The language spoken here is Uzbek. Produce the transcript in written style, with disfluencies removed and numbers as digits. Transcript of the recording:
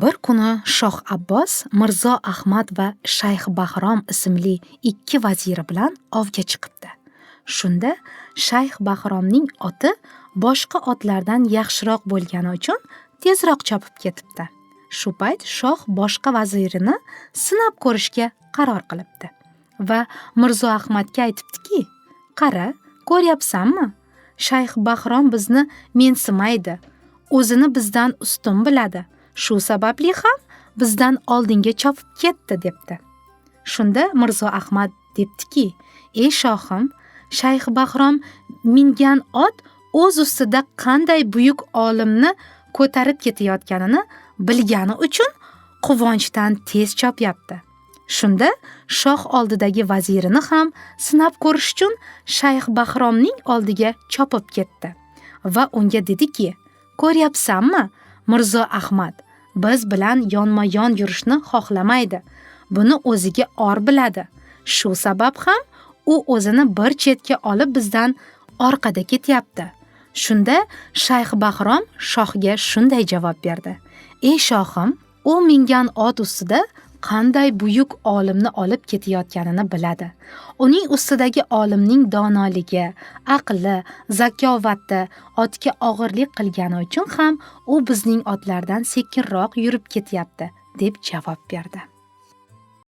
Bir kuni Shoh Abbos Mirzo Ahmad va Shayx Bahrom ismli ikki vaziri bilan ovga chiqibdi. Shunda Shayx Bahromning oti boshqa otlardan yaxshiroq bo'lgani uchun tezroq chopib ketibdi. Shu payt shoh boshqa vazirini sinab ko'rishga qaror qilibdi va Mirzo Ahmadga aytibdiki: "Qara, ko'ryapsanmi? Shayx Bahrom bizni mensimaydi, o'zini bizdan ustun biladi. Shu sababli ham bizdan oldinga chopib ketdi", debdi. Shunda Mirzo Ahmad debdiki: "Ey shohim, Shayx Bahrom mingan ot o'z ustida qanday buyuk olimni ko'tarib ketayotganini bilgani uchun quvonchdan tez chopyapti." Shunda shoh oldidagi vazirini ham sinab ko'rish uchun Shayx Bahromning oldiga chopib ketdi va unga dediki: "Ko'ryapsanmi, Mirzo Ahmad biz bilan yonma-yon yurishni xohlamaydi. Buni o'ziga or biladi. Shu sabab ham u o'zini bir chetga olib bizdan orqada ketyapti." Shunda Shayx Bahrom shohga shunday javob berdi: "Ey shohim, u mingan ot ustida qanday buyuk olimni olib ketayotganini biladi. Uning ustidagi olimning donoligi, aqli, zakovati otga og'irlik qilgani uchun ham u bizning otlardan sekinroq yurib ketyapti", deb javob berdi.